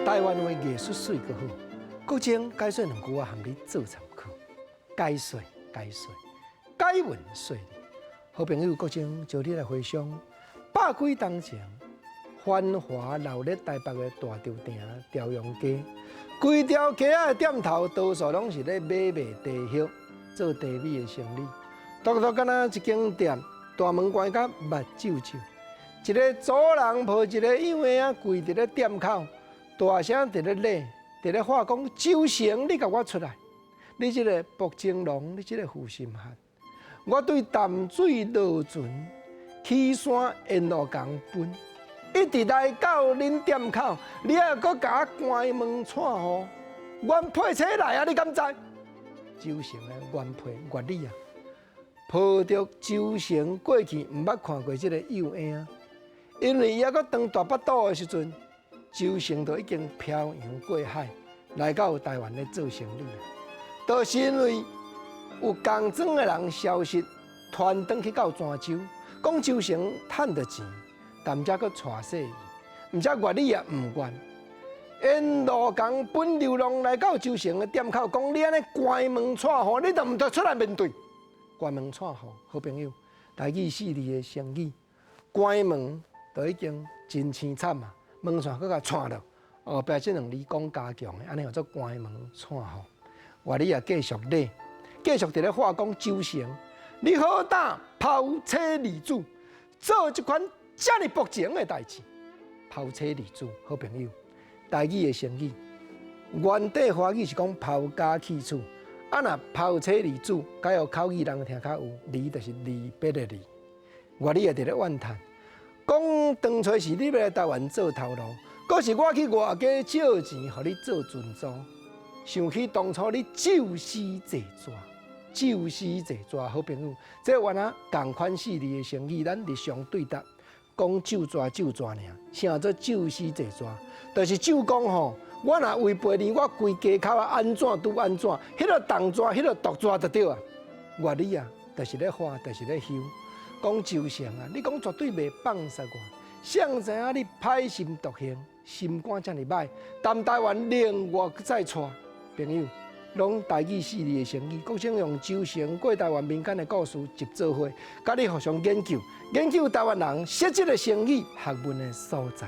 台灣話藝術媠閣好。國政解說兩句，我含你做參考。解說解說，解文說理。好朋友國政招你來回想百幾冬前繁華鬧熱台北的大稻埕朝陽街，規條街仔的店頭多數攏是咧買賣茶葉、做茶米的生意。獨獨敢若一間店，大門關甲密皺皺，一个祖人抱一个幼嬰仔跪佇咧店口，大聲佇咧咧，佇咧喊講：周成，你共我出來！你這个薄情郎，你這个負心漢！我對淡水落船，起山沿路共分，一直來到恁店口，你猶閣共我關門掣雨，原配車來啊！你敢知？周成的原配月女啊，抱著周成過去毋捌看過這个幼嬰，因為伊猶閣當大腹肚的時陣，周成就已經漂洋過海來到台灣咧做生意。就是因為有仝莊的人消息傳轉去到泉州，講周成趁著錢，但才閣娶細伊，毋才月女也毋願。緣路共本流浪來到周成的店口，講你按呢關門掣雨，你就毋著出來面對。關門掣雨，好朋友，台語四字的成語，關門就已經真凄慘啊，門掣閣共掣落，後壁這兩字講加強的，按呢叫做關門掣雨。月女也繼續咧，繼續佇咧話講周成，你好膽拋妻離子，做這款遮爾薄情的代誌。拋妻離子，好朋友，台語的成語，原底華語是講拋家棄子，啊若拋妻離子，改用口語人聽較有，離就是離別的離。月女也佇咧怨嘆，講當初是你欲來台灣做頭路，閣是我去外家借錢予你做船租。想起當初你咒死坐蛇，咒死坐蛇，好朋友，這原來仝款四字的成語，咱日常對答講咒蛇咒蛇爾，啥做咒死坐蛇？就是咒講吼，我若違背你，我規家口啊按怎拄按怎，彼个重蛇，彼个毒蛇就對啊。月女啊，就是咧喊，就是咧休，講周成啊，你講絕對袂放殺我，誰知影你歹心毒行，心肝遮爾歹，踮台灣另外再娶。朋友，攏台語四字的成語，國政用周成過台灣民間的故事集做伙，佮你互相研究，研究台灣人設這个成語學問的所在。